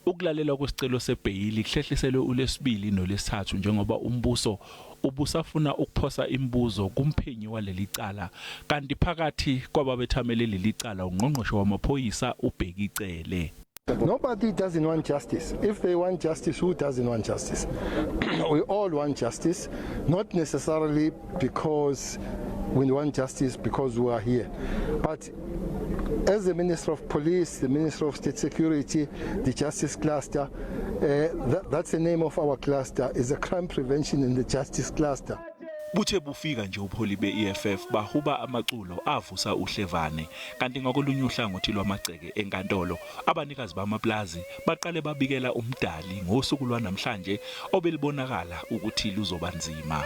Ukulalelwa kwesicelo sebheyili kuhlehliselwe uLwesibili noLwesithathu njengoba umbuso ubusafuna ukuphosa imibuzo kumphenyi waleli cala kanti phakathi kwababethamele leli cala ungqongqoshe wamaphoyisa uBheki Cele. Nobody doesn't want justice. If they want justice, who doesn't want justice? We all want justice, not necessarily because we want justice because we are here, but as the Minister of Police, the Minister of State Security, the Justice Cluster, that's the name of our cluster, is a crime prevention in the Justice Cluster. Buthe bufika nje ubuholi be-EFF bahuba amaculo avusa uhlevane, kanti ngakolunye uhlangothi lwamagceke enkantolo abanikazi bamaplazi baqale babikela umdali ngosuku lwanamhlanje obelibonakala ukuthi luzoba nzima.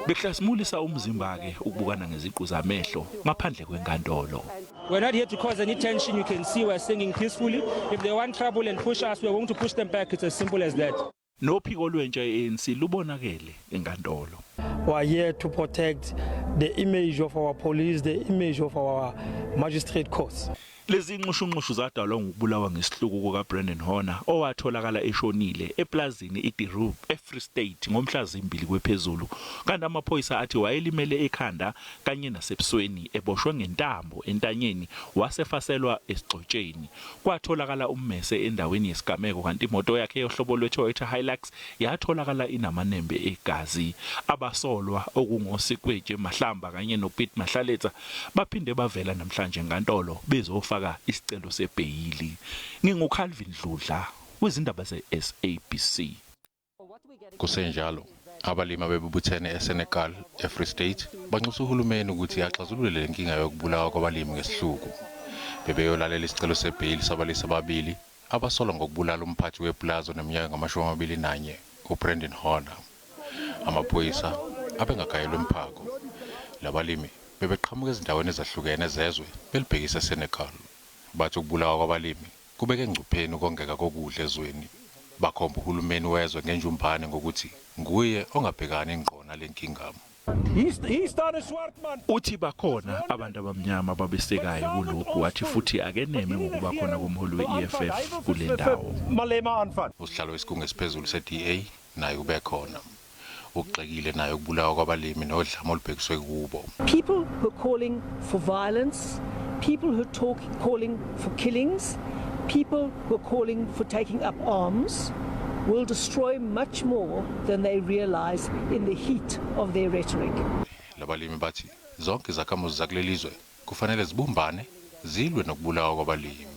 Behlasimulisa umzimba-ke ukubukana ngeziqu zamehlo ngaphandle kwenkantolo. We're not here to cause any tension. You can see we're singing peacefully. If they want trouble and push us, we're going to push them back. It's as simple as that. Nophiko lwentsha ye-ANC lubonakele enkantolo. We are here to protect the image of our police, the image of our magistrate courts. Lezi nxushunxushu zadalwa ngokubulawa ngesihluku kukaBrendon Horner owatholakala eshonile eplazini iDe eFree State ngomhla zimbili kwephezulu, kanti amaphoyisa athi wayelimele ekhanda kanye nasebusweni, eboshwe ngentambo entanyeni wasefaselwa esigxotsheni. Kwatholakala ummese endaweni yesigameko, kanti imoto yakhe yohlobo lwe-Toyota Hilux yatholakala inamanembe egazi. Abasolwa okungoSikweje Mahlamba kanye noPete Mahlaletsa baphinde bavela namhlanje enkantolo bezofaka isicelo sebheyili. NginguCalvin Dludla wezindaba ze-SABC. Kusenjalo, abalimi abebebuthene eSenekal, eFree State, banxusa uhulumeni ukuthi axazulule le nkinga yokubulawa kwabalimi ngesihluku. Bebeyolalela isicelo sebheyili sabalisa ababili abasolwa ngokubulala umphathi wepulazi oneminyaka engama-21, uBrendon Horner. Amaphoyisa abengagayelwe umphako. Labalimi bebeqhamuka ezindaweni ezahlukene zezwe belibhekisa eSenekal. Bathi ukubulawa kwabalimi kubeke engcupheni ukongeka kokudla ezweni. Bakhomba uhulumeni wezwe ngenjumbane ngokuthi nguye ongabhekani ngqo nale nkinga. Uthi bakhona abantu abamnyama ababesekayo kulokhu, wathi futhi akeneme ngokuba khona komholi we-EFF kule ndawo. Usihlalo wesigungu esiphezulu se-DA naye ubekhona. Ugxekile naye ukubulawa kwabalimi nodlame olubhekiswe kubo. People who are calling for violence, people who are calling for killings, people who are calling for taking up arms will destroy much more than they realize in the heat of their rhetoric. Labalimi bathi zonke izakhamuzi zakuleli zwe kufanele zibumbane zilwe nokubulawa kwabalimi.